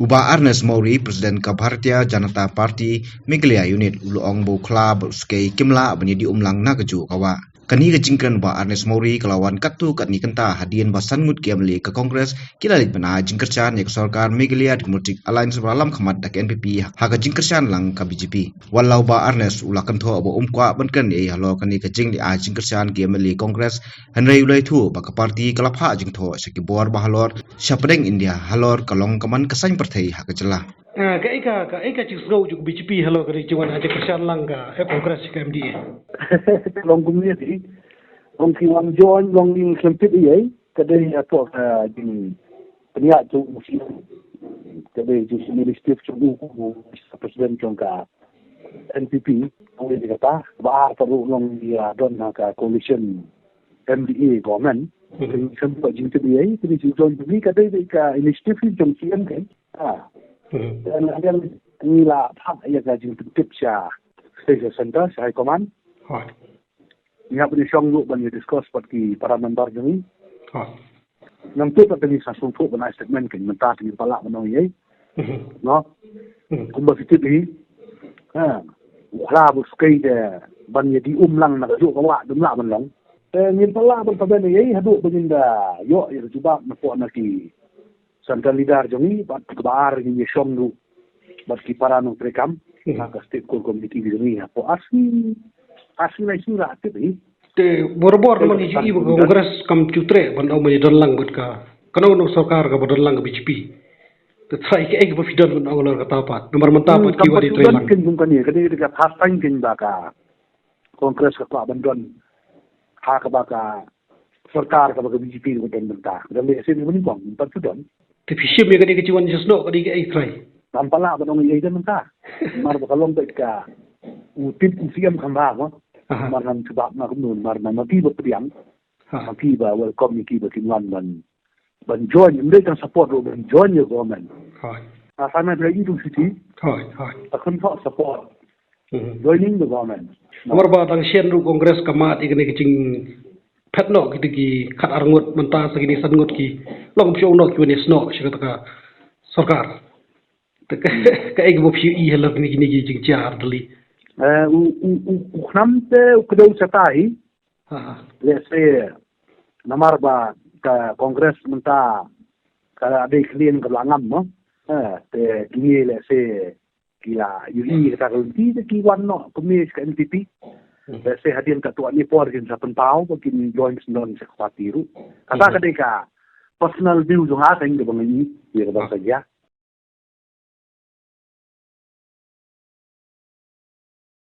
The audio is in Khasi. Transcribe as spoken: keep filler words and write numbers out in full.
U Bah Ernest Mawrie, President ka Bharatiya Janata Party Meghalaya Unit, u la ong ba u khla bad u skei kim lah ban ïadih umlang na kajuh ka wah. Kane ka jingkren u Bah Ernest Mawrie ka la wan katto katne kynta hadien ba san ngut ki M L A ka Congress ki la leit ban ai jingkyrshan ïa ka sorkar Meghalaya Democratic Alliance ba la lam khmat da ka N P P ha ka jingkyrshan lang ka B J P. Wat la u Bah Ernest u la kynthoh ba um kwah ban kren ei ei halor kane ka jingleit ai jingkyrshan ki M L A Congress, hynrei u la ïathuh ba ka party ka la phah jingthoh sha ki bor ba halor shapdeng India halor ka long ka man ka saiñ pyrthei ha ka jylla. Ah, kaei ka, kaei ka jingsngew jong ka B J P halor kane ka jingwan ai jingkyrshan lang ka, eh, Congress ka M D A? Long kumne hi. Long ki wan join, long ki khlem tip ei ei. Ka dei hapoh ka jingpynïaid jong u C M. Ka dei jong u initiative jong u, u Vice President jong ka N P P. Long ïa kata, ba ar pat ruh long ïa don ha ka coalition M D A government. Hmm. Ka dei hapoh jingtip ei ei, ka dei jingjoin jong ki, ka dei, dei ka initiative jong C M ka. Ha. Hmm. Dan hadien ngi la phah ïa ka jingpyntip sha State Centre, sha High Command. Hooid. Ngi hap ban ïashong ruh ban ïa discuss bad ki para member jong ngi. Hooid. Ngam tip ba ngi sa sngewthuh ban ai statement kein mynta te ngim pat lah ban ong ei ei. Mhm. No? Mhm. Kumba phi tip hi. Ha. U khla bad u skei te ban ïadih umlang na kajuh ka wah ym lah ban long. Te ngim pat lah ban pynbeit ei ei haduh ba ngin da ïoh ïa ka jubab napoh na ki Central Leader jong ngi, bad kaba ar ngin ïashong ruh bad ki para nongtrei kam, hmm, ha ka State Core Committee jong ngi hapoh ar sngi, ar sngi lai sngi la tip hi. Te barabor namar ngi ju i ba ka Congress kam ju treh ban ong ba ïa don lang bad ka, kano kano sorkar kaba don lang ka B J P. Te trai kaei kaba phi don ban ong halor kata pat. Namar mynta pat ki wan ïatrei lang. Hmm, kam pat ju don kein kum kane, kane ka first time kein ba ka Congress ka kwah ban don ha kaba ka sorkar kaba ka B J P ka don mynta. Ka don lehse mynnyngkong, mynta ka don. Te phi shim ïa kane ka jingwan snoh kane kaei trai? Ngam pat lah ban ong ei ei mynta. Namar ba ka long beit ka u tip u C M kham bha mo. Aha. Namar ngam jubab na kumno, namar ma ki ba pdiang. Aha. Ma ki ba welcome ïa ki ba kin wan ban ban join, ym dei tang support ruh, ban join ïa government. Hooid. Nga sa mut ïa i tu siti. Hooid, hooid. Ka khun thok support. Mhm. Joining the government. Namar ba dang shen ruh Congress ka mad ïa kane ka jingphet noh kita ki khat ar ngut mynta sa kine san ngut ki long shu ong noh ki wan ïasnoh sha kata ka sorkar. Te ka, hmm, kaei kaba phi ïohi halor kine, kine ki jingjia ar tylli? Eh, u, u, u, u khnam te u kdew sha tai. Ha, ha. Lehse namar ba ka Congress mynta ka dei khlieh ka la ngam mo. Eh, te kine lehse ki la ïohi kata ka lynti te ki wan noh kumne sha ka N P P. Hmm. Lehse hadien katto katne por kin sa pynpaw ba kin join sdang sha ka party ruh. Kata, hmm, ka dei ka personal view jong nga, ka dei kaba nga ïohi ïa kaba, ah, ka jia.